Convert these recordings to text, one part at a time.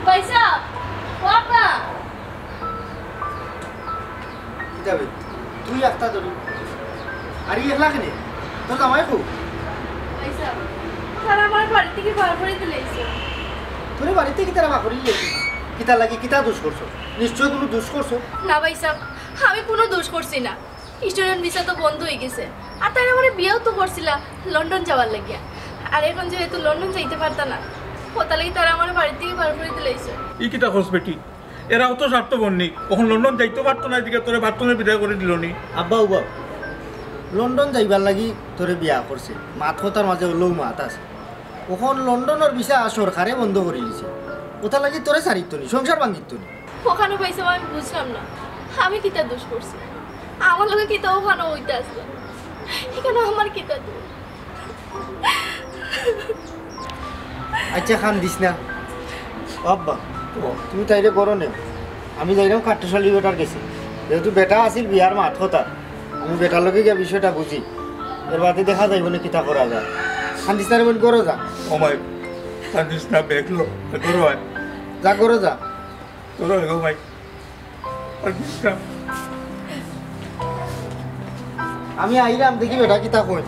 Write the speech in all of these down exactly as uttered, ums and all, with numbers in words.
ভাইসাব, ও আব্বা। কিতা বে? তুই একটা ধরি। আর ই একলা কেনে? তোর জামাই কো? ভাইসাব, তারা আমার বাড়ি থাকি বার করি দিলাইছে। তোরে বাড়ি থাকি তারা বার করি দিলাইছে? কিতা লাগি, কিতা দুষ করছো? নিশ্চয় কুনু দুষ করছো? না ভাইসাব, আমি কুনু দুষ করছি না। স্টুডেন্ট ভিসা তো বন্ধ অই গেছে, আর তারা আমারে বিয়াও তো করছিলা লন্ডন যাওয়ার লাগিয়া। আর এখন যেহেতু লন্ডন যাইতে পারতা না, অতার লাগি তারা আমার বাড়ি থাকি বার করি দিলাইছে। ই কিতা কস বেটি? এরাও তো স্বার্থপর নি। অখন লন্ডন যাইতে পারতো না, এদিকে তোরে বাথরুমে বিদায় করি দিল নি। আব্বা, উবা, লন্ডন যাইবার লাগি তোরে বিয়া করছে, মাত কথার মাঝে অউলাউ মাত আছে। অখন লন্ডনর ভিসা সরকারে বন্ধ করি দিছে, অতার লাগি তোরে ছাড়িতো নি, সংসার ভাঙ্গিতো নি। অখানো ভাইসাব আমি বুঝলাম না, আমি কিতা দুষ করছি? আমার লগে কিতা অখানো অইতা আছে? ইখানো আমার কিতা দুষ? আচ্ছা, কান্দিস না। ও আব্বা, তুমি তাইরে ঘরো নেও, আমি যাইরাম কাট্টুশালী বেটার গেছে। যেহেতু বেটা আছিল বিয়ার মাত কথা, আমি বেটার লগে গিয়া বিষয়টা বুঝি, এর বাদে দেখা যাইবো নে কিতা করা যায়। কান্দিস না রে বইন, ঘরো যা। ও মাই, কান্দিস না, বেগলো, ঘরো আয়। যা, ঘরো যা। ঘরো আয় গো মাই। আমি আইরাম, দেখি বেটা কিতা কয়।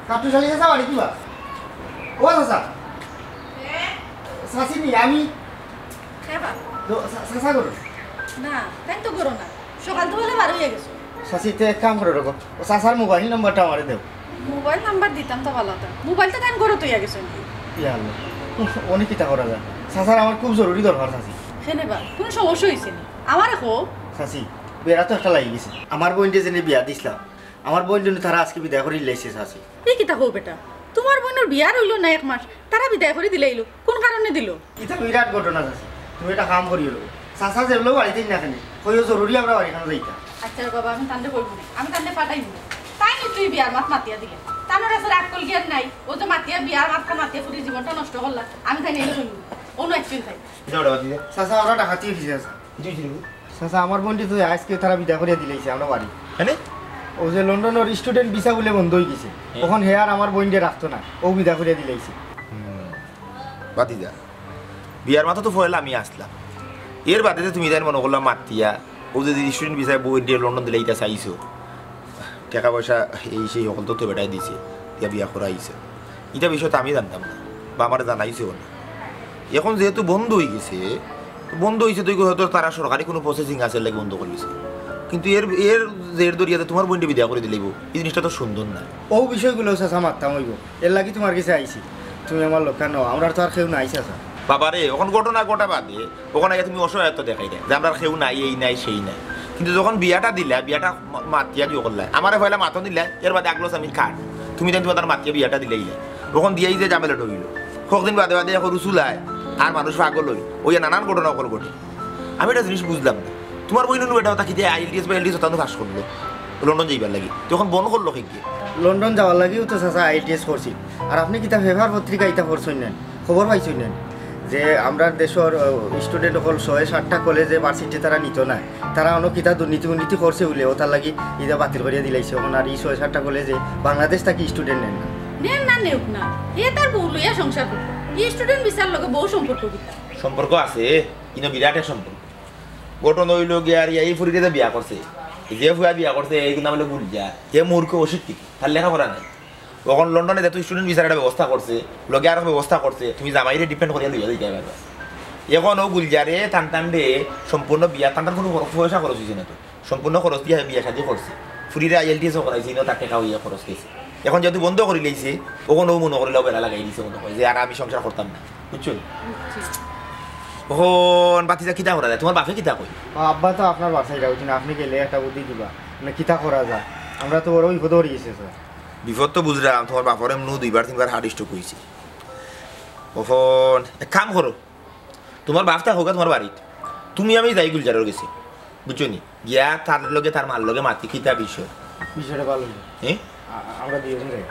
কাট্টুশালী চাচা বাড়ি কিবা? ও চাচা। চাচি নি, আমি। তো চা-, চাচা করো। না, তাই তো করো না। সকাল তো বলে বার হয়ে গেছো। চাচি, তে এক কাম করো রকম। ও চাচার মোবাইল নাম্বারটা আমারে দেও। মোবাইল নাম্বার দিতাম তো ভালো হতো। মোবাইল তো তাই ঘরো তৈয়া গেছো নি। ইয়া আল্লাহ। উফ, অনেক কিতা করা যায়। চাচার আমার খুব জরুরি দরকার চাচি। কেনে বা, কোনো সমস্যা হয়েছে নি? আমারে কও। চাচি, বেড়া তো একটা লাগি গেছে। আমার বইনরে যেনে বিয়া দিছলাম, আমার বইন জন্য তারা আজকে বিদায় করি লাইছে চাচি। ই কিতা কও বেটা? তোমার বইনর বিয়া রইলো না এক মাস, তারা বিদায় করি দিলাইলো। কোন কারণে দিল? ইটা বিরাট ঘটনা চাচি। তুমি একটা কাম করিও লো। চাচা যেবলো বাড়িতে না কেনে, কইও জরুরি আমরা বাড়ি খানো যাইতা। আচ্ছা রে বাবা, আমি তানরে কইব না। আমি তানরে পাঠাইব না। তাই নি তুই বিয়ার মাত মাতিয়া দিলে। তানোর আসলে আক্কল জ্ঞান নাই। ও যে মাতিয়া বিয়ার মাতটা মাতিয়া ফুরি জীবনটা নষ্ট করলা। আমি তাই নিয়ে কইব। ও নয় তুই তাই। যাও রে বাবা, দিদি। চাচা, আমরা ডাকাতি হইছে চাচা। জি, জি, জি। চাচা, আমার বইনরে তো আজকে তারা বিদায় করিয়া দিলাইছে আমরা বাড়ি। মানে? ও যে লন্ডনর স্টুডেন্ট ভিসা বলে বন্ধ হয়ে গেছে। হ্যাঁ। অখন হে আর আমার বইনরে রাখতো না, ও বিদায় করিয়া দিলাইছে। হুম। বাদ দিয়া। বিয়ার মাত তো পয়লা আমি আসলাম। এর বাদে যে তুমি তাই মনে করলাম মাতিয়া, ও যে স্টুডেন্ট ভিসায় বইনরে লন্ডন দিলাইতা চাইছো, টাকা পয়সা এই সেই হকল তো বেটায় দিছে, দিয়া বিয়া করাইছে। ইটা বিষয় তো আমি জানতাম না, বা আমারে জানাইছেও না। এখন যেহেতু বন্ধ হয়ে গেছে, বন্ধ হয়েছে তো হয়তো তারা সরকারি কোনো প্রসেসিং আছে, এর লাগি বন্ধ করে দিছে। কিন্তু এর, এর জের ধরিয়া যে তোমার বইনরে বিদায় করি দিলাইবো, এই জিনিসটা তো সুন্দর না। ও বিষয়গুলো চাচা মাততাম হইব, এর লাগি তোমার কাছে আইছি। তুমি আমার লক্ষ্য নও, আমরা তো আর কেউ নাই চাচা। বাবারে, এখন ঘটনা ঘটা বাদে, অখন আগে তুমি অসহায়ত্ব দেখাইলে যে আমরার কেউ নাই, এই নাই, সেই নাই। কিন্তু যখন বিয়াটা দিলা, বিয়াটা মা-, মাতিয়া দিও করলা, আমারে পয়লা মাতন দিলা, এর বাদে আগলো আমি কাট। তুমি তাই তোমার মাতিয়া বিয়াটা দিলাইলা। অখন দিয়াই যে ঝামেলাটা হইল। কতদিন বাদে বাদে এখন রুসুলায়, আর মানুষ পাগল হই, ওই নানান ঘটনা অকল ঘটে। আমি একটা জিনিস বুঝলাম না, তোমার বইন নু বেটা ওটা কিতা আইএলটিএস বা এলটিএস ওটা পাস করলো লন্ডন যাইবার লাগি, তখন বন্ধ করলো কে গিয়ে? লন্ডন যাওয়ার লাগিও তো চাচা আইএলটিএস করছি। আর আপনি কিতা পেপার পত্রিকা ইতা পড়ছইন না, খবর পাইছইন না? যে আমরার দেশর, আহ, স্টুডেন্ট অকল ছয় সাতটা কলেজে ভার্সিটি তারা নিত না, তারা অন্য কিতা দুর্নীতি উন্নীতি করছে বলে ওটার লাগি ইটা বাতিল করিয়া দিলাইছে। এখন আর এই ছয় সাতটা কলেজে বাংলাদেশ থাকি স্টুডেন্ট নেন না। নেন না, নেউক না, হে তার বউ লইয়া সংসার করতো। এই স্টুডেন্ট ভিসার লগে বউ সম্পর্ক কিতা? সম্পর্ক আছে, কিন্তু বিরাট এক সম্পর্ক। ঘটনা হইল গিয়া আর এই ফুরিরে যে বিয়া করছে, যে ফুয়া বিয়া করছে, এই নাম হলো গুলজার। হে মূর্খ, অশিক্ষিত, তার লেখাপড়া নাই। অখন লন্ডনে যেহেতু স্টুডেন্ট ভিসার একটা ব্যবস্থা করছে, লগে আরো ব্যবস্থা করছে, তুমি জামাইরে ডিপেন্ড করিয়া লইয়া যাইতে পারবে। এখন ও গুলজারে টান টান দে সম্পূর্ণ বিয়া টান টান কোনো খরচ, পয়সা খরচ হইছে না তো, সম্পূর্ণ খরচ দিয়া বিয়া শাদি করছে, ফুরিরে আইএলটিএস ও করাইছে, ইনো তার টাকা হইয়া খরচ গেছে। এখন যেহেতু বন্ধ করি লইছে, অখন ও মনে করিলে বেড়া লাগাই দিছে মনে হয় যে আর আমি সংসার করতাম না, বুঝছো? অখন বাতিজা কিতা করা যায়, তোমার বাপে কিতা কই? ও আব্বা তো আপনার বাসায় যাও, কিন্তু আপনি গেলে একটা বুদ্ধি দিবা, মানে কিতা করা যায়, আমরা তো বড় বিপদে পড়ি গেছি স্যার। বিপদ তো বুঝলাম, তোমার বাপর এমনু দুইবার তিনবার হার্ট স্ট্রোক হইছে। অখন এক কাম করো, তোমার বাপ থাকউক্কা তোমার বাড়িত, তুমি আমি যাই গুলজারর গেছে, বুঝছো নি? গিয়া তার লগে, তার মার লগে মাতি কিতা বিষয়, বিষয়টা ভালো হইল। হ্যাঁ? আ-, আ-, আমরা দুজনে রে।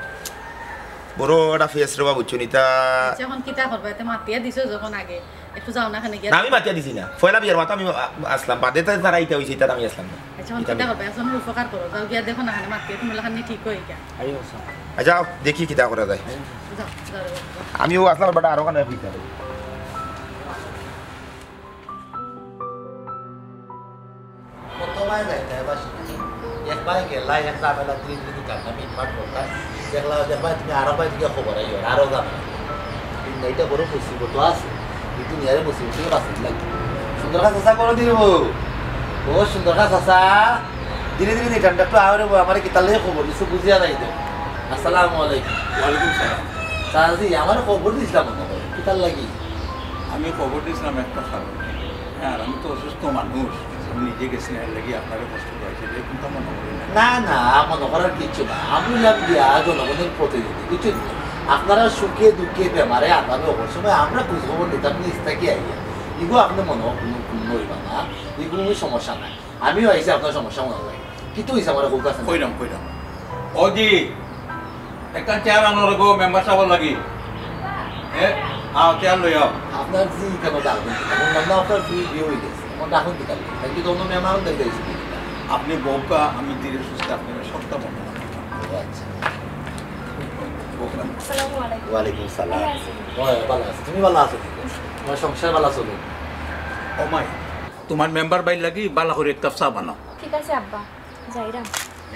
বড় একটা ফেস রে বাবু, চুনিতা। আচ্ছা, এখন কিতা করবা? এতে মাতিয়া দিছো যখন আগে, একটু যাও না, খানে গিয়া। না, আমি মাতিয়া দিছি না। পয়লা বিয়ার মাথা আমি আ-, আসলাম, বাদে তো তারা ইটা হইছে, ইটা আমি আসলাম না। আচ্ছা, এখন ইটা কিতা আমি করবা? একজনের উপকার করো, যাও গিয়া দেখো না, খানে মাতিয়া তুমি লাখানি ঠিক হই গিয়া। আইও, স্যার। আ, যাও, দেখি কিতা করা যায়। যাও, যাও, যাও। আমিও আসলাম, বাট আরো খানে হইতে হবে। কত বায় যাইতে হয় বাস নাই। একবারে গেলা, এক ঝামেলা, দুই দিন কান্না মিটমাট করতা। দেখলা, দেখবা তুমি আরো বায় দিকে খবর আইও, আরো ঝামেলা। কিন্তু এটা বড় মুসিবত আছে। কিন্তু নিয়ারে মুসিবত থেকে বাঁচতে লাগবে। সুন্দর কাজ চাচা করে দিব। ও সুন্দর কাজ চাচা। ধীরে ধীরে নিটানটা একটু আওরে বউ, আমারে কিতার লাগি খবর দিছো বুঝিয়া নাই তো। আসসালামু আলাইকুম। ওয়ালাইকুম সালাম। চাচাজি, আমারে খবর দিছিলা মনে হয়। কিতার লাগি? আমি খবর দিছিলাম একটা কারণে। হ্যাঁ, আর আমি তো অসুস্থ মানুষ, আমি নিজে গেছি না, এর লাগি আপনারে কষ্ট পাইছি, এটা কিন্তু মনে করি না। না, না, মনে করার কিচ্ছু না। আমি হইলাম গিয়া জনগণের প্রতিনিধি, বুঝছেন? আপনারা সুখে দুঃখে বেমারে আরামে অবসর সময় আমরা খোঁজ খবর নিতাম, নিজ থাকি আইয়া। এগো আপনি মনে হয় কোনো, কোনো হইবা না, এগুলো কোনো সমস্যা নাই। আমিও আইছি আপনার সমস্যা মনে হয়। কিন্তু হইছে আমার খুব কাছে। কইলাম, কইলাম। ও জি, একটা চেয়ার আনো রে গো, মেম্বার সাহেব লাগি। এ, আও, চেয়ার লই আও। আপনার জি কেন ডাকবেন? এখন নাম না আপনার ফ্রি বিয়ে হয়ে গেছে। এখন ডাকুন কি কালকে? কালকে তো অন্য মেহমান দেখতে এসেছি। আপনি বউকা, আমি ধীরে সুস্থে আপনার সবটা বলবো। ও আচ্ছা। বউকা। আসসালামু আলাইকুম। ওয়ালাইকুম সালাম। ভালো আছেন? ও, ভালো আছি। তুমি ভালো আছো? তোমার সংসার ভালো চলে? ও মাই, তোমার মেম্বার ভাইর লাগি বালা করে এক কাপ চা বানাও। ঠিক আছে আব্বা, যাইরাম।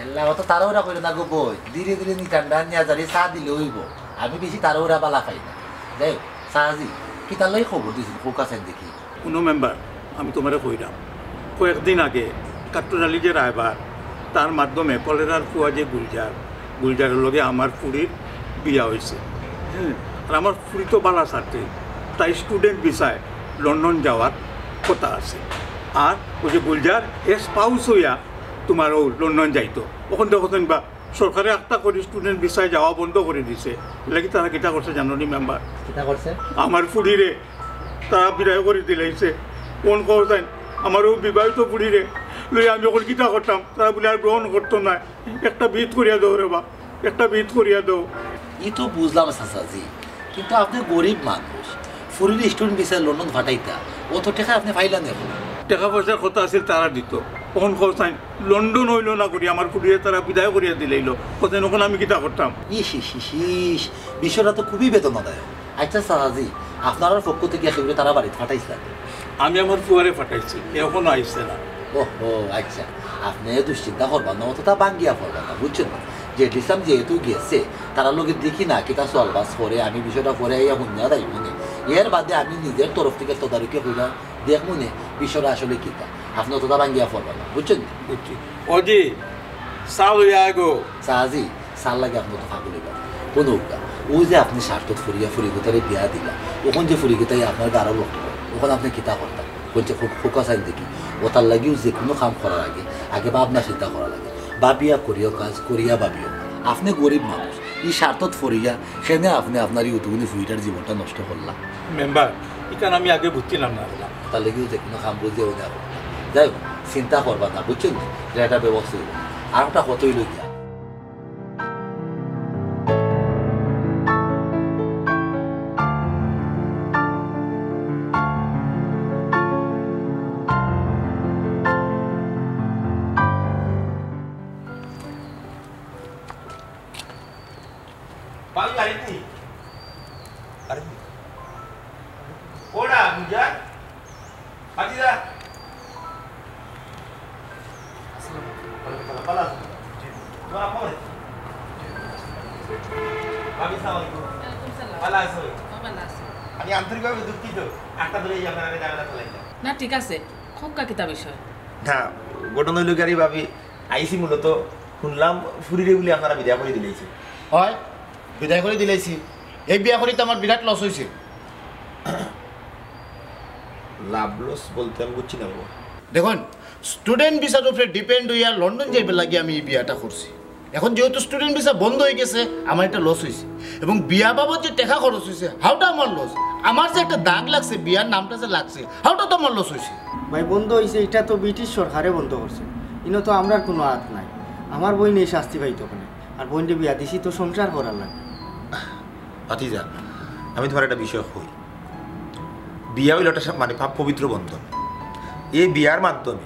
এল্লা অত তাড়াহুড়া কইরো না গো বই, ধীরে ধীরে নিতাম ডান নিয়া যারে চা দিলে হইব। আমি বেশি তাড়াহুড়া বালা পাই না। যাই হোক, চাচাজি, কিতার লাগি খবর দিছিল, কউক্কা চাইন দেখি। হুনো মেম্বার, আমি তোমারে কইরাম, কয়েকদিন আগে কাট্টুর আলী যে রায়বার, তার মাধ্যমে কলেরার ফুয়া যে গুলজার, গুলজারের লগে আমার ফুড়ির বিয়া হইছে। হ্যাঁ, আর আমার ফুড়ি তো বালা ছাত্রী, তাই স্টুডেন্ট ভিসায় লন্ডন যাওয়ার কথা আছে। আর ওই যে গুলজার এ স্পাউস হইয়া তোমার ও লন্ডন যাইতো, ওখান থেকে বা সরকারে একটা করে স্টুডেন্ট ভিসায় যাওয়া বন্ধ করে দিছে। এর লাগি তারা কিতা করছে জানো নি মেম্বার? কিতা করছে? আমার ফুড়িরে তারা বিদায় করে দিলাইছে। কোন কও চাইন, আমার ও বিবাহিত ফুড়িরে লই আমি এখন কিতা করতাম? তারা বলে আর গ্রহণ করতো না। একটা ভিত করিয়া দেও রে বা, একটা ভিত করিয়া দেও। ই তো বুঝলাম চাচাজি, কিন্তু আপনি গরিব মানুষ, ফুড়ির স্টুডেন্ট ভিসায় লন্ডন ফাটাইতা, অত টেকা আপনি পাইলা নি? টেকা পয়সার কথা আছিল তারা দিত, অখন কও চাইন লন্ডন হইল না করি আমার ফুড়িরে তারা বিদায় করিয়া দিলাইল, কও চাইন অখন আমি কিতা করতাম? ইস, ইস, ইস, ইস, বিষয়টা তো খুবই বেদনাদায়ক। আচ্ছা চাচাজি, আপনারার পক্ষ থেকে কেউরে তারা বাড়িত ফাটাইছিলা তো? আমি আমার ফুয়ারে ফাটাইছি, এ অখনো আইছে না। ওহো, আচ্ছা, আপনি দুশ্চিন্তা করবা না, অতটা ভাঙ্গিয়া পড়বা না, বুঝছেন না? যে ইসলাম যেহেতু গেছে, তারা লগে দেখি না কিতা চলবাস করে, আমি বিষয়টা পরে আইয়া হুনিয়া যাইমু নে। এর বাদে আমি নিজের তরফ থেকে তদারকি কইরা দেখমু নে বিষয়টা আসলে কিতা। আপনি অতটা ভাঙ্গিয়া পড়বা না, বুঝছেন না? বুঝছি। ও জি, চা লইয়া আয় গো। চাচাজি, চার লাগি আপনি তো পাগল হইবা। কোন উক্কা? ওই যে আপনি স্বার্থত ফরিয়া ফুড়িগুতারে বিয়া দিলা, অখন যে ফুড়িগুতাই আপনার গারো লক্ষ্য, অখন আপনি কিতা করতা? বলছে, "খো-, কউক্কা চাইন দেখি।" ও তার লাগিও যে কোনো কাম করার আগে, আগে ভাবনা চিন্তা করা লাগে। ভাবিয়া করিও কাজ, করিয়া ভাবিও। আপনি গরিব মানুষ, ই স্বার্থত ফরিয়া, কেনে আপনি আপনার এই উতুগুনি ফুড়িটার জীবনটা নষ্ট করলা? মেম্বার, ইখান আমি আগে বুঝছিলাম না। তার লাগিও যে কোনো কাম বুঝিয়া ওই না করতা। যাই হোক, চিন্তা করবা না, বুঝছেন? এটা একটা ব্যবস্থা হইব। আর একটা কথা হইল গিয়া, পাল লাইনি। আরে, ওরা বুঝা? ভাতিজা। আসসালামু আলাইকুম। ওয়ালাইকুম সালাম। ভালো আছো? জি। তোমার আপা বাড়ি? জি। ভাবি, সালাম আলাইকুম। ওয়ালাইকুম সালাম। ভালো আছো? ও, ভালো আছি। আমি আন্তরিকভাবে দুঃখিত। আটটা ধরে এই আপনার আগে ঝামেলা চালাই না। না, ঠিক আছে। কউক্কা কিতা বিষয়? না, ঘটনা হইল কি, আরে ভাবি, আইছি মূলত শুনলাম ফুড়িরে বুলি আপনারা বিদায় করে দিলাইছে। হয়, বিদায় করে দিলাইছি। এই বিয়া করি তো আমার বিরাট লস হইছে। লাভ লস বলতে আমি বুঝছি না বাবা। দেখুন, স্টুডেন্ট ভিসার উপরে ডিপেন্ড হইয়া লন্ডন যাইবার লাগি আমি এই বিয়াটা করছি। এখন যেহেতু স্টুডেন্ট ভিসা বন্ধ হয়ে গেছে, আমার একটা লস হইছে। এবং বিয়া বাবদ যে টাকা খরচ হইছে, হাউটা আমার লস। আমার যে একটা দাগ লাগছে, বিয়ার নামটা যে লাগছে, হাউটা তো আমার লস হইছে। ভাই, বন্ধ হইছে, এটা তো ব্রিটিশ সরকারে বন্ধ করছে, ইনো তো আমরার কোনো হাত নাই। আমার বইন এই শাস্তি পাইতো কেনে? আর বইনরে বিয়া দিছি তো সংসার করার লাগি। ভাতিজা, আমি তুমারে একটা বিষয় কই। বিয়া অইলো একটা সা-, মানে, পাপ পবিত্র বন্ধন। এই বিয়ার মাধ্যমে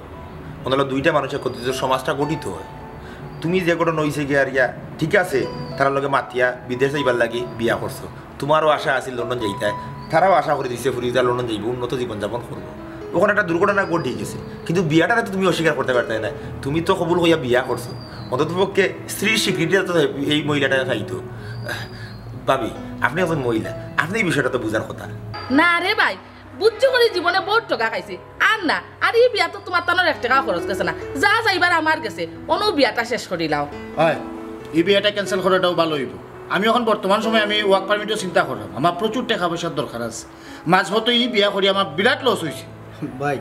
মনে অইলো দুইটা মানুষ একত্রিত, সমাজটা গঠিত অয়। তুমি যে ঘটনা অইছে গিয়া আর ইয়া, ঠিক আছে, তারার লগে মাতিয়া বিদেশ যাইবার লাগি বিয়া করছো, তুমারও আশা আছিল লন্ডন যাইতায়, তারাও আশা করি দিছে ফুরি যা লন্ডন যাইবো, উন্নত জীবন যাপন করবো। অখানো একটা দুর্ঘটনা ঘটি গেছে, কিন্তু বিয়াটারে তো তুমি অস্বীকার করতে পারতায় না। তুমি তো কবুল কইয়া বিয়া করছো, অন্তত পক্ষে স্ত্রীর স্বীকৃতিটা তো এই মহিলাটায় পাইতো। ভাবি, আপনি একজন মহিলা, আপনি এই বিষয়টা তো বুঝার কথা। না রে ভাই, বুঝছো করি জীবনে বহুত ঠগা খাইছি। আর না, আর ই বিয়াত তো তুমার তানোর এক টেকাও খরচ গেছে না, যা যাইবার আমার গেছে, অনো বিয়াটা শেষ করিলাও। অয়, ই বিয়াটা cancel করাটাও ভালা অইবো। আমি অখন বর্তমান সময়ে আমি work permit-ও চিন্তা কররাম, আমার প্রচুর টেকা পয়সার দরকার আছে। মাঝপথে ই বিয়া করি আমার বিরাট loss অইছে। ভাই,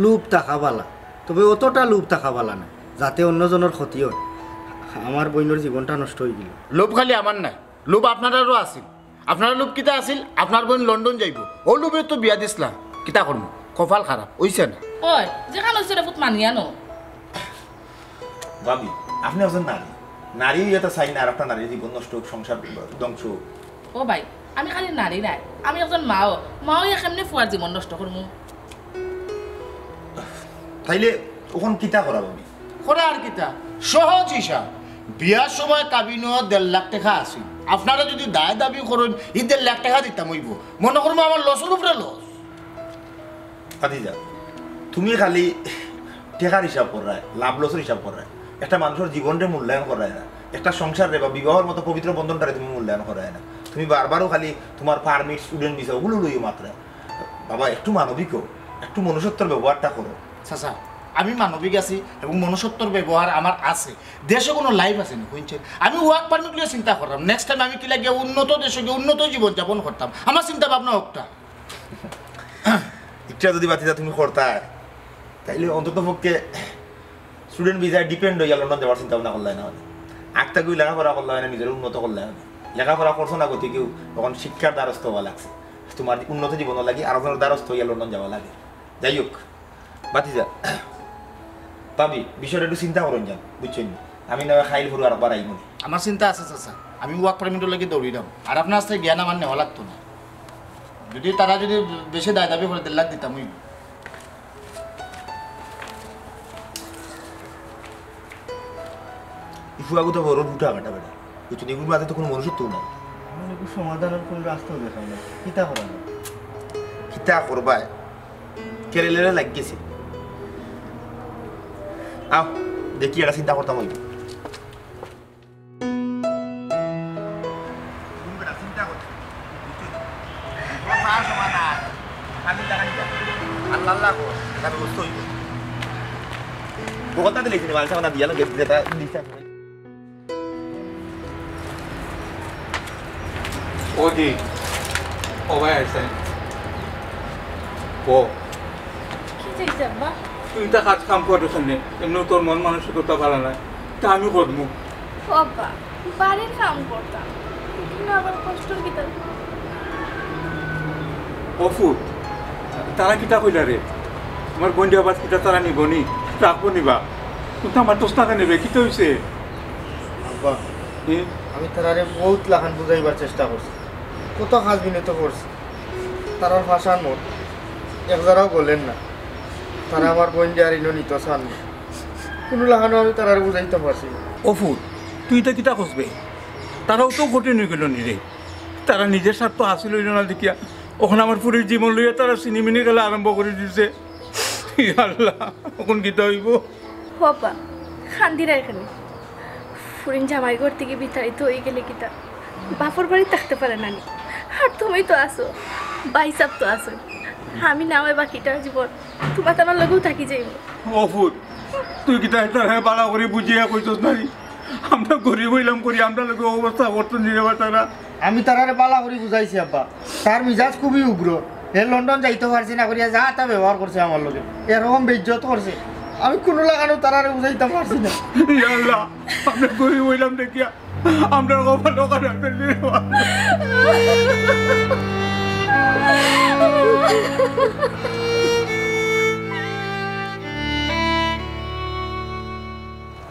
লোভ থাকা ভালা, তবে অতটা লোভ থাকা ভালা নায়, যাতে অন্যজনর ক্ষতি অয়। আমার বইনর জীবনটা নষ্ট অইগেলো। লোভ খালি আমার নায়, লোভ আপনারারও আছিল। আপনারার লোভ কিতা আছিল? আপনার বইন লন্ডন যাইবো, অউ লোভে তো বিয়া দিছলা। কিতা করমু, কপাল খারাপ, অইছে না। ওই, যেখান অইছে রে পুত মানিয়া নো। ভাবি, আপনি একজন নারী, নারী অইয়া তো চাইন না আর একটা নারীর জীবন নষ্ট অউক, সংসার ধ্বংস অউক। ও ভাই, আমি খালি নারী নায়, আমি একজন মাও। মাও ইয়া কেমনে ফুয়ার জীবন নষ্ট করমু? তাইলে অখন কিতা করা ভাবি? করা আর কিতা? সহজ হিসাব। বিয়ার সময় কাবিনো দেড় লাখ টেকা আছিল। আপনারা যুদি দায় দাবি করইন, ই দেড় লাখ টেকা দিতাম অইবো। মনো করমু আমার loss-অর উপরে loss। ভাতিজা, তুমি খালি টেকার হিসাব কররায়, লাভ loss-অর হিসাব কররায়, একটা মানুষর জীবনরে মূল্যায়ন কররায় না, একটা সংসাররে বা বিবাহর মতো পবিত্র বন্ধনটারে তুমি মূল্যায়ন কররায় না। তুমি বারবারও খালি তুমার permit, student visa অগুলো লইয়া মাতরায়। বাবা, একটু মানবিক অও, একটু মনুষ্যত্বর ব্যবহারটা করো। চাচা, আমি মানবিক আছি এবং মনুষ্যত্বর ব্যবহার আমার আছে। দেশো কুনু life আছে নি, কইনছেন? আমি work permit লইয়া চিন্তা কররাম, next time আমি কিলা গিয়া উন্নত দেশো গিয়া উন্নত জীবন যাপন করতাম। আমার চিন্তা ভাবনা অউকটা। ইটা যুদি ভাতিজা তুমি করতায়, তাইলে অন্তত পক্ষে student visa-য় depend অইয়া লন্ডন যাইবার চিন্তা ভাবনা করলায় না অনে। আগ থাকিউ লেখাপড়া করলায় না, নিজরে উন্নত করলায় না অনে। লেখাপড়া করছো না গতিকেউ অখন শিক্ষার দ্বারস্থ অওয়া লাগছে। তুমার উন্নত জীবনর লাগি আরোজনর দ্বারস্থ অইয়া লন্ডন যাওয়া লাগে। যাই হউক, ভাতিজা, ভাবি, বিষয়টা একটু চিন্তা করইন যান, বুঝছইন নি? আমি না অয় কাইল পরশু আরোকবার আইমু নি। আমার চিন্তা আছে চাচা, আমি work permit-অর লাগি দৌড়িরাম। আর আপনার কাছ থাকি জ্ঞান আমার নেওয়া লাগতো না। যুদি তারা যুদি বেশি দায় দাবি করে, দেড় লাখ দিতাম অইবো। ই ফুয়াগু তো বড় ফুটা কাটা বেটা। বুঝছো নি? ইগুর মাঝে তো কুনু মনুষ্যত্ব নাই। আমার ইগুর সমাধানর কুনু রাস্তাও দেখায় না। কিতা করা যায়? কিতা করবায়? কেরেলারে লাগি গেছে। আও, দেখি, এটা চিন্তা করতাম অইবো। আল্লাহ আল্লাহ কর, এটা ব্যবস্থা অইবো। বগলটা দিলে কিনে মালসা বানা দিয়া লাগে, যেটা দিছে। ও জি, ও ভাই আইছেন। ও। কি চাইছে আব্বা? তুই তো কাজ কাম করস না, এমনিও তোর মন মানসিকতা ভালা নায়, তা আমি করমু। ও আব্বা, বাড়ির কাম করতাম, কিন্তু আবার কষ্টর কিতা? ও ফুত, তারা কিতা কইলা রে? আমার বন্ধু আবার কিতা তারা নিবো নি? রাখবো নি বা? তুই তো আমার দোষ না নেবে, কিতা অইছে? আব্বা, হুম? আমি তারারে বহুত লাখান বুঝাইবার চেষ্টা করছি, কত কাজ বিনত করছি, তারার ভাষার মত এক জারাও বলেন না। তারা আমার বন্ধু আর ইনো নিত চান না। কুনু লাখানও আমি তারারে বুঝাইতাম পারছি না। ও ফুত, তুই ইতা কিতা কস বে? তারাও তো কঠিন অইগেলো নি রে। তারা নিজর স্বার্থ হাসিল অইলো না দেখিয়া অখন আমার ফুরির জীবন লইয়া তারা ছিনিমিনি খেলা আরম্ভ করি দিছে। ইয়া আল্লাহ, অখন কিতা অইবো? ও আব্বা, কান্দিরায় কেনে? ফুরিন জামাইর ঘর থাকি বিতাড়িত অইগেলে কিতা বাপর বাড়ি থাকতে পারে না নি? আর তুমি তো আছো, ভাইসাব তো আছো। আমি না অয় বাকিটা জীবন তুমার তানোর লগেউ থাকি যাইমু। ও ফুত, তুই কিতা তারারে ভালা করি বুঝাইয়া কইছস না নি? আমরা গরিব অইলাম করি, আমরার লগে অবস্থা করতো নি রে বা তারা। আমি তারারে ভালা করি বুঝাইছি আব্বা, তার মিজাজ খুবই উগ্র। হে লন্ডন যাইতো পারছে না করিয়া যা তা ব্যবহার করছে আমার লগে, এরকম বেইজ্জত করছে। আমি কুনু লাখানও তারারে বুঝাইতাম পারছি না। ইয়া আল্লাহ, আমরা গরিব অইলাম দেখিয়া আমরার কপাল খারাপ অইলো রে বা।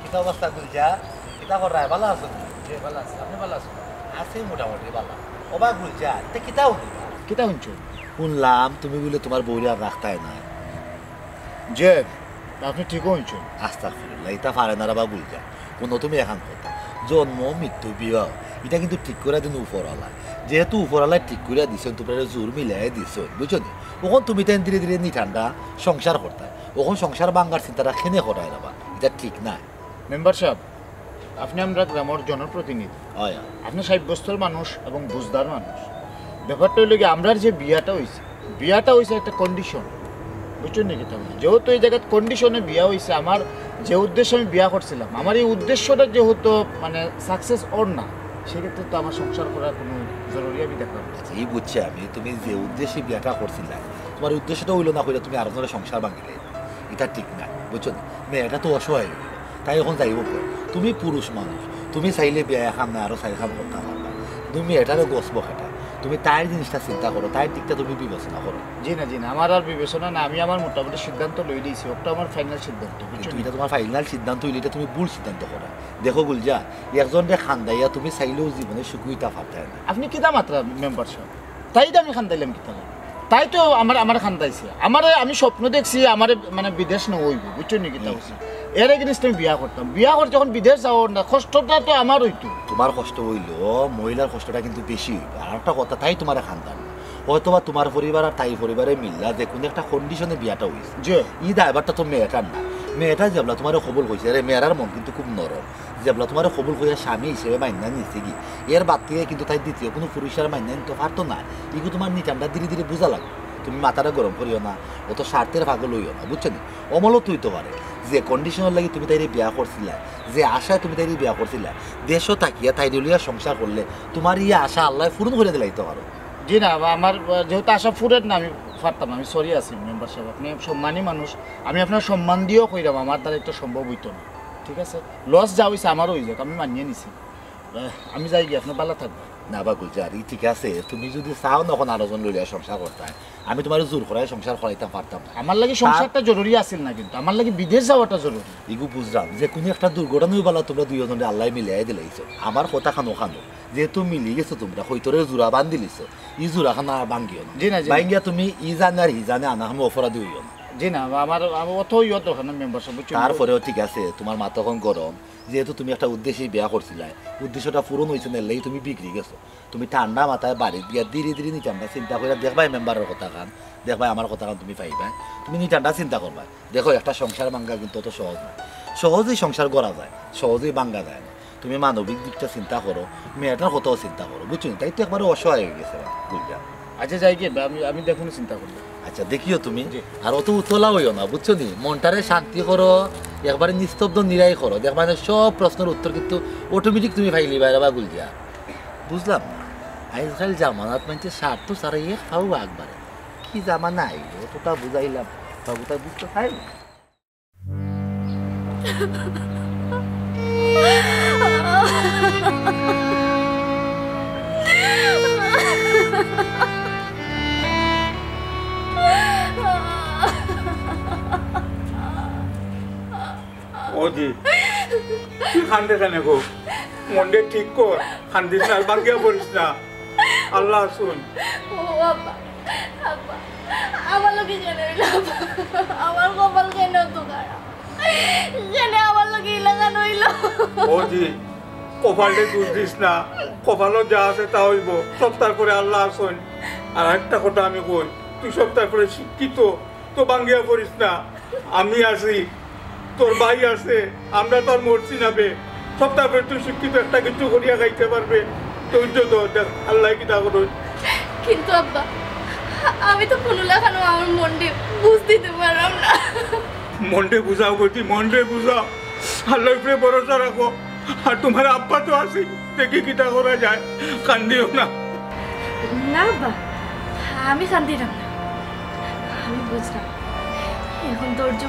কিতা অবস্থা গুলজার? কিতা কররায়? ভালা আছো নি? জি, ভালা আছি। আপনে ভালা আছইন? আছি মোটামুটি ভালা। ওবা গুলজার, ইতা কিতা হুনলাম? কিতা হুনছো? হুনলাম তুমি বুলে তুমার বউরে আর রাখতায় নায়। জি, আপনে ঠিকউ হুনছইন। আস্তাগফিরুল্লাহ, ইতা পারে না রেবা গুলজার। হুনো তুমি একখান কথা, জন্ম, মৃত্যু, বিয়া, ইতা কিন্তু ঠিক করিয়া দিন উপরআলায়। যেহেতু উপরআলায় ঠিক করিয়া দিছইন, তুমরারে জুর মিলাইয়া দিছইন, বুঝছো নি? অখন তুমি তাইন ধীরে ধীরে নিঠান্ডা সংসার করতায়। অখন সংসার ভাঙ্গার চিন্তাটা কেনে কররায় রেবা? ইতা ঠিক নায়। মেম্বার সাব, আপনে আমরার গ্রামর জনপ্রতিনিধি। অয়, অয়। আপনে সাব্যস্তর মানুষ এবং বুঝদার মানুষ। ব্যাপারটা অইলো গি, আমরার যে বিয়াটা অইছে, বিয়াটা অইছে একটা condition, বুঝছইন নি কিতা? যেহেতু এই জাগাত condition-এ বিয়া অইছে, আমার যে উদ্দেশ্যে আমি বিয়া করছিলাম, আমার এই উদ্দেশ্যটা যেহেতু মানে success অর না, সেক্ষেত্রে তো আমার সংসার করার কোনো জরুরি আমি দেখলাম না। আচ্ছা, ই বুঝছি আমি, তুমি যে উদ্দেশ্যে বিয়াটা করছিলায়, তুমার উদ্দেশ্যটা অইলো না কইরা তুমি আরকজনর সংসার ভাঙ্গিলাইলায়। ইটা ঠিক নায়, বুঝছো নি? মেয়েটা তো অসহায় অইগেলো, তাই অখন যাইবো কই? তুমি পুরুষ মানুষ, তুমি চাইলে বিয়ায় একখান নায় আরো চাইরখান করতা পারবায়। তুমি মেয়েটারে গছবো কেটা? তুমি তাইর জিনিসটা চিন্তা করো, তাইর দিকটা তুমি বিবেচনা করো। জি না, জি না, আমার আর বিবেচনা না, আমি আমার মোটামুটি সিদ্ধান্ত লইলিছি, অউটা আমার final সিদ্ধান্ত, বুঝছো নি? ইটা তুমার final সিদ্ধান্ত অইলে ইটা তুমি ভুল সিদ্ধান্ত কররায়। দেখো গুলজার, একজনরে কান্দাইয়া তুমি চাইলেও জীবনে সুখী অইতা পারতায় নায়। আপনে কিতা মাতরা মেম্বার সাব? তাইরে আমি কান্দাইলাম কিতা লাগি? তাই তো আমার, আমারে কান্দাইছে। আমারে, আমি স্বপ্ন দেখছি, আমারে মানে বিদেশ নেওয়া অইবো, বুঝছো নি কিতা হুম। কইছি? এর against-এ আমি বিয়া করতাম। বিয়া করতে যখন বিদেশ যাওয়া না, কষ্টটা তো আমার অইতো। তুমার কষ্ট অইলো, মহিলার কষ্টটা কিন্তু বেশি অইবো। আর একটা কথা, তাই তুমারে কান্দার না। হয়তোবা তুমার পরিবার আর তাইর পরিবারে মিল্লা যে কুনু একটা condition-এ বিয়াটা অইছে। জি। ই দায়ভারটা তো মেয়েটার না। মেয়েটা যেবলা তুমারে কবুল কইছে, আরে মেয়েরার মন কিন্তু খুব নরম। যেবলা তুমারে কবুল কইয়া স্বামী হিসাবে মাইন্না নিছে গি, এর বাদ থাকি কিন্তু তাই দ্বিতীয় কুনু পুরুষরে মাইন্না নিতো পারতো না। ইগু তুমার নিটানটা ধীরে ধীরে বুঝা লাগবো। তুমি মাথাটা গরম করিও না, অত স্বার্থের পাগল অইও না, বুঝছো নি? অমলত অইতো পারে যে condition-র লাগি তুমি তাইরে বিয়া করছিলায়, যে আশায় তুমি তাইরে বিয়া করছিলায়, দেশো থাকিয়া তাইরে লইয়া সংসার করলে তুমার ই আশা আল্লায় পূরণ করিয়া দিলাইতো পারো। জি না, আমার যেহেতু আশা ফুরের না, আমি পারতাম না, আমি sorry আছি মেম্বার সাব, আপনে সম্মানী মানুষ, আমি আপনারে সম্মান দিয়াউ কইরাম, আমার দ্বারা ইটা সম্ভব অইতো না, ঠিক আছে? Loss যা অইছে আমারও অইযাউক, আমি মানিয়া নিছি। আহ, আমি যাইগি, আপনে ভালা থাকবা। না বা গুলজার, ই ঠিক আছে, তুমি যুদি চাও না অখন আরোজন লইয়া সংসার করতায়, আমি তুমারে জোর করিয়া সংসার করাইতাম পারতাম না। আমার লাগি সংসারটা জরুরি আছিল না, কিন্তু আমার লাগি বিদেশ যাওয়াটা জরুরি। ইগু বুঝলাম, যে কুনু একটা দুর্ঘটনা অইবালা তুমরা দুইওজনরে আল্লায় মিলাইয়া দিলাইছো। আমার কথাখান অখানো, যেহেতু মিলি গেছো তুমরা, কইতরে জুড়া বান্ধিলিছো, ই জুড়াখান আর ভাঙ্গিও না। জি না, জি না। ভাঙ্গিয়া তুমি ই জানে আর হি জানে আনা হামে অপরাধী অইও না। জি না, আমার, আমার অত ইয়ে দরকার না মেম্বার সাব, বুঝছো? তারপরেও ঠিক আছে, তুমার মাথা অখন গরম, যেহেতু তুমি একটা উদ্দেশ্যে বিয়া করছিলায়, উদ্দেশ্যটা পূরণ অইছে না, এরলাগি তুমি বিগড়ি গেছো। তুমি ঠান্ডা মাথায় বাড়িত গিয়া ধীরে ধীরে নিটান্ডা চিন্তা করিয়া দেখবায় মেম্বারর কথাখান, দেখবায় আমার কথাখান তুমি পাইবায়। তুমি নিটান্ডা চিন্তা করবায়। দেখো, একটা সংসার ভাঙ্গা কিন্তু অত সহজ না। সহজেই সংসার গড়া যায়, সহজেই ভাঙ্গা যায় না। তুমি মানবিক দিকটা চিন্তা করো, মেয়েটার কথাও চিন্তা করো, বুঝছো নি? তাই তো একবারে অসহায় অইগেছে, বুঝলা? আচ্ছা, যাইগি, আমি, আমি দেখমুনে চিন্তা করমু। আচ্ছা, দেখিও তুমি। জি। আর অত উতলা অইও না, বুঝছো নি? মনটারে শান্তি করো, একবারে নিস্তব্ধ নিরাই করো। দেখবায় নে সব প্রশ্নর উত্তর কিন্তু automatic তুমি পাইলিবায় রেবা গুলজার। বুঝলাম না, আইজকাইল জামানাত মানষে স্বার্থ ছাড়া এক পাও আগবাড়ে না। কি জামানা আইলো, অতটা বুঝাইলাম, বাবু তাই বুঝতে চায় না। ও জি, তুই কান্দে কেনে গো? মনটা ঠিক কর, কান্দিস না, আর ভাঙ্গিয়া পড়িস না। আল্লাহ আছইন। ও আব্বা, আব্বা, আমার লগে কেনে অইলো আব্বা? আমার কপাল কেনে অত খারাপ? কেনে আমার লগে ইলাখান অইলো? ও জি, কপালরে দুষ দিস না, কপালো যা আছে তা অইবো, সবতার উপরে আল্লাহ আছইন। আর একটা কথা আমি কই, তুই সবতার উপরে শিক্ষিত, তো ভাঙ্গিয়া পড়িস না। আমি আছি, তোর ভাই আছে, আমরা তো আর মরছি না বে। সবতার উপরে তুই শিক্ষিত, একটা কিছু করিয়া খাইতে পারবে। ধৈর্য ধর, দেখ আল্লায় কিতা করইন। কিন্তু আব্বা, আমি তো কুনু লাখানউ আমার মনরে বুঝ দিতে পারলাম না। মনরে বুঝাও কইছি, মনরে বুঝাও। আল্লাহর উপরে ভরসা রাখো। আর তুমার আব্বা তো আছইন, দেখি কিতা করা যায়। কান্দিও না। না আব্বা, আমি কান্দিরাম না। আমি বুঝরাম, অখন ধৈর্য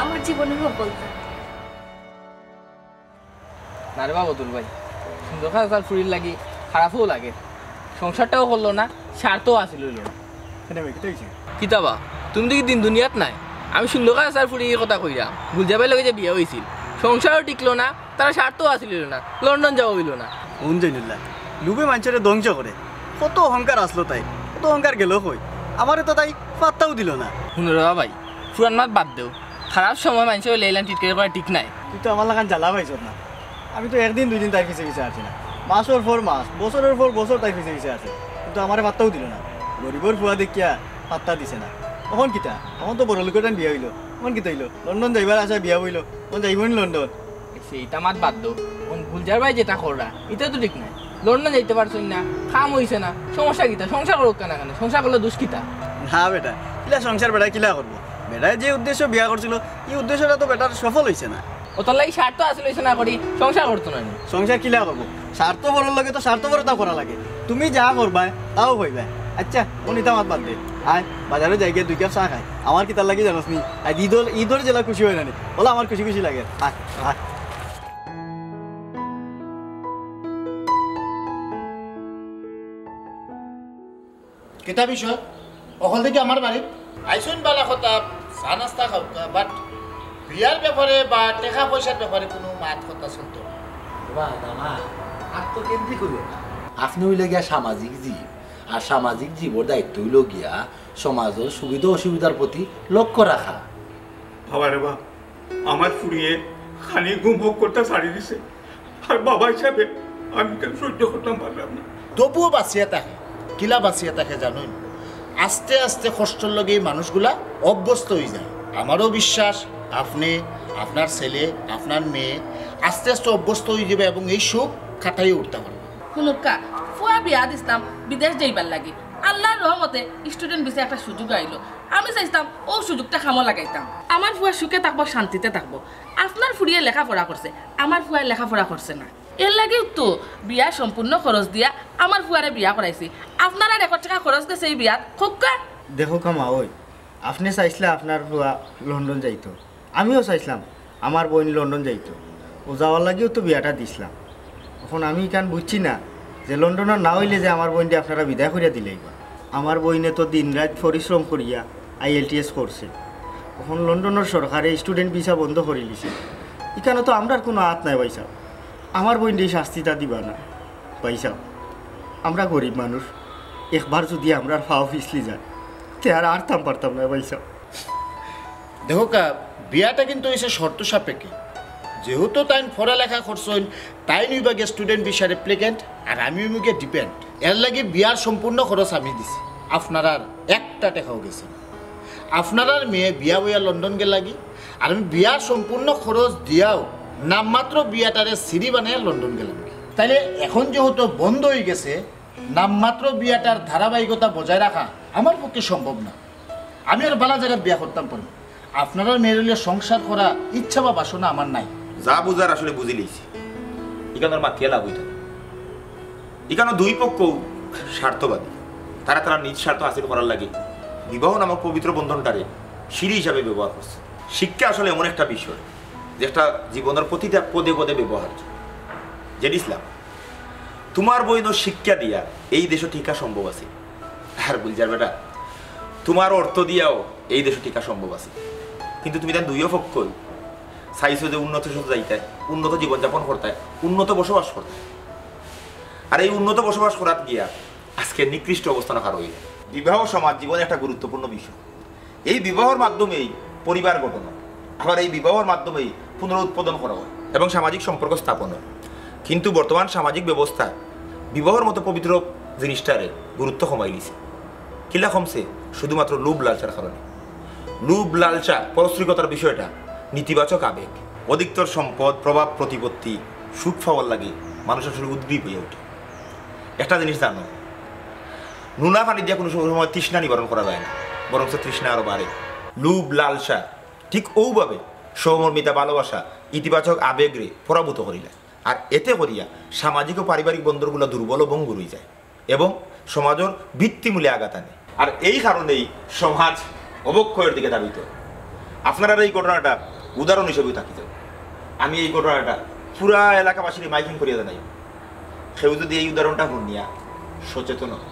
আমার জীবনর সফলতা। না রে বা বদরুল ভাই, সুন্দর করি চাচার ফুড়ির লাগি খারাপও লাগে। সংসারটাও করলো না, স্বার্থও হাসিল অইলো না। কেনে বে, কিতা অইছে? কিতা বা, তুমি দেখি দিন দুনিয়াত নাই। আমি সুন্দর করি চাচার ফুড়ির কথা কইরাম, গুলজার ভাইর লগে যে বিয়া অইছিল, সংসারও টিকলো না, তার স্বার্থও আছিল না, লন্ডন যাওয়া হইল না। হুন জৈনুল্লাহ, লুবে মানষরে ধ্বংস করে। কত অহংকার আসলো তাই, কত অহংকার গেল কই? আমারে তো তাই পাত্তাও দিল না। হুনো রে ভাই, পুরান মাত বাদ দেও। খারাপ সময় মানষে অইলে ইলান টিটকারি করা ঠিক নাই। তুই তো আমার লাখান জ্বালা পাইছস না। আমি তো একদিন দুই দিন তার পিছে পিছে আছি না, মাসর পর মাস, বছরর পর বছর তার পিছে পিছে আছে, কিন্তু আমারে পাত্তাও দিল না। গরিবর ফুয়া দেখিয়া পাত্তা দিছে না। অখন কিতা? অখন তো বড় লোকটান বিয়া হইল, অখন কিতা হইল? লন্ডন যাইবার আশা বিয়া হইল, অখন যাইব নি লন্ডন? সেইটা মাত বাদ দেও। অখন গুলজার ভাই যেটা কররা, ইটা তো ঠিক নাই। লন্ডন যাইতে পারছইন না, কাম হইছে না, সমস্যা কিতা? সংসার করুক কেন এখানে? সংসার করলে দুষ কিতা? না বেটা, কিলা সংসার বেটা কিলা করবো? বেটায় যে উদ্দেশ্য বিয়া করছিল, এই উদ্দেশ্যটা তো বেটার সফল হইছে না। ও তার লাগি স্বার্থ হাসিল হইছে না করি সংসার করতো না নি? সংসার কিলা করবো? স্বার্থপরর লগে তো স্বার্থপরতা করা লাগে। তুমি যা করবায়, তাও হইবায়। আচ্ছা, অখন ইতা মাত বাদ দে। আয়, বাজারে যাই গিয়া দুই কাপ চা খাই। আমার কিতার লাগি জানোস নি? আজ ঈদর, ঈদর যেলা খুশি হয় না নি? ওলা আমার খুশি খুশি লাগে। আয়, আয়। কিতা বিষয়? অকল দেখি আমার বাড়িত আইছইন বালা কথা, চা নাস্তা খাউক্কা, but বিয়ার ব্যাপারে বা টেকা পয়সার ব্যাপারে কোনো মাত কথা চলতো না। বাহ, দামা, আর তো কেন্দ্রিক হইল না। আপনি হইলে গিয়া সামাজিক জীব, আর সামাজিক জীবর দায়িত্ব হইল গিয়া সমাজর সুবিধা অসুবিধার প্রতি লক্ষ্য রাখা। বাবা রে বাবা, আমার ফুড়িয়ে খানি ঘুম হক করতে ছাড়ি দিছে, আর বাবা হিসাবে আমি কেন সহ্য করতাম পারলাম না। তবুও বাঁচিয়া থাকে। কিলা বাঁচিয়া থাকে জানোইন? আস্তে আস্তে কষ্টর লগে এই মানুষগুলা অভ্যস্ত হয়ে যায়। আমারও বিশ্বাস, আপনি, আপনার ছেলে, আপনার মেয়ে আস্তে আস্তে অভ্যস্ত হয়ে যাবে এবং এই সুখ কাটাইয়া উঠতে পারবে। হুনুক্কা, ফুয়া বিয়া দিছলাম বিদেশ যাইবার লাগি। আল্লাহর রহমতে স্টুডেন্ট ভিসা একটা সুযোগ আইলো। আমি চাইছলাম ও সুযোগটা কামো লাগাইতাম। আমার ফুয়া সুখে থাকবো, শান্তিতে থাকবো। আপনার ফুড়িয়ে লেখাপড়া করছে, আমার ফুয়ায় লেখাপড়া করছে না। এর লাগিউ তো বিয়া সম্পূর্ণ খরচ দিয়া আমার ফুয়ারে বিয়া করাইছি। আপনারার এক টেকা খরচ গেছে এই বিয়াত, কউক্কা? দেখো কামা, ওই আপনি চাইছলা আপনার ফুয়া লন্ডন যাইতো, আমিও চাইছলাম আমার বইন লন্ডন যাইতো। ও যাওয়ার লাগিউ তো বিয়াটা দিছলাম। অখন আমি ইখান বুঝছি না যে লন্ডনর না হইলে যে আমার বইনরে আপনারা বিদায় করিয়া দিলাইবা। আমার বইনে তো দিন রাইত পরিশ্রম করিয়া আইএলটিএস করছে। অখন লন্ডনর সরকারে স্টুডেন্ট ভিসা বন্ধ করি দিছে। ইখানো তো আমরার কোনো আত নাই ভাইসাব। আমার বইনরে এই শাস্তিটা দিবা না ভাইসাব। আমরা গরিব মানুষ, একবার যদি আমরার ফাও ফিসলি যায়, তে আর আরতাম পারতাম না ভাইসাব। দেখউক্কা, বিয়াটা কিন্তু হইছে শর্ত সাপেক্ষে। যেহেতু তাইন পড়ালেখা করছইন, তাইন অইবা গিয়া স্টুডেন্ট ভিসার অ্যাপ্লিকেন্ট, আর আমি অইমু গিয়া ডিপেন্ট। এর লাগি বিয়ার সম্পূর্ণ খরচ আমি দিছি, আপনারার একটা টেকাও গেছে না। আপনারার মেয়ে বিয়া বইয়া লন্ডন গেলাগি, আর আমি বিয়ার সম্পূর্ণ খরচ দিয়াও নামমাত্র বিয়াটারে সিঁড়ি বানাইয়া লন্ডন গেলাম। তাইলে এখন যেহেতু বন্ধ হয়ে গেছে, নামমাত্র বিয়াটার ধারাবাহিকতা বজায় রাখা আমার পক্ষে সম্ভব না। আমি আর বালা জাগাত বিয়া করতাম পারমু। আপনারার মেয়ের লইয়া সংসার করা ইচ্ছা বা বাসনা আমার নাই। যা বুঝার আসলে বুঝি লইছি। ইখানোর মাতিয়া লাভ হইতো না। ইখানো দুই পক্ষ স্বার্থবাদী। তারা তারা নিজ স্বার্থ হাসিল করার লাগি বিবাহ নামক পবিত্র বন্ধনটারে সিঁড়ি হিসাবে ব্যবহার করছে। শিক্ষা আসলে এমন একটা বিষয়, যেটা জীবনের প্রতিটা পদে পদে ব্যবহার্য। জেড ইসলাম, তোমার বইনর শিক্ষা দিয়া এই দেশো টিকা সম্ভব আছে। আর গুলজার বেটা, তোমার অর্থ দিয়াও এই দেশো টিকা সম্ভব আছে। কিন্তু তুমি তাইন দুইও পক্ষই চাইছো যে উন্নত দেশো যাইতায়, উন্নত জীবনযাপন করতায়, উন্নত বসবাস করতায়। আর এই উন্নত বসবাস করাত গিয়া আজকে নিকৃষ্ট অবস্থানো খাড়া অইলে। বিবাহ সমাজ জীবনে একটা গুরুত্বপূর্ণ বিষয়। এই বিবাহর মাধ্যমেই পরিবার গঠন হয়, আবার এই বিবাহর মাধ্যমেই পুনরুৎপাদন করা হয় এবং সামাজিক সম্পর্ক স্থাপন হয়। কিন্তু বর্তমান সামাজিক ব্যবস্থায় বিবাহর মতো পবিত্র জিনিসটারে গুরুত্ব কমাই দিছে। কিলা কমছে? শুধুমাত্র লোভ লালসার কারণে। লোভ লালসা, পরশ্রীকতার বিষয়টা নেতিবাচক আবেগ। অধিকতর সম্পদ, প্রভাব, প্রতিপত্তি, সুখ পাওয়ার লাগি মানুষ আসলে উদ্গ্রীব হইয়া উঠে। একটা জিনিস জানো, নুনা পানি দিয়া কোনো সময় তৃষ্ণা নিবারণ করা যায় না, বরং তৃষ্ণা আরো বাড়ে। লোভ লালসা ঠিক ওভাবে সহমর্মিতা, ভালোবাসা, ইতিবাচক আবেগরে পরাভূত করিলায়। আর এতে করিয়া সামাজিক ও পারিবারিক বন্ধনগুলা দুর্বল ও ভঙ্গুর হয়ে যায় এবং সমাজর ভিত্তিমূলে আঘাত আনে। আর এই কারণেই সমাজ অবক্ষয়ের দিকে ধাবিত। আপনারার এই ঘটনাটা উদাহরণ হিসেবে থাকি যাউক। আমি এই ঘটনাটা পুরা এলাকাবাসীর মাইকিং করিয়া জানাই, কেউ যদি এই উদাহরণটা হুনিয়া সচেতন হন,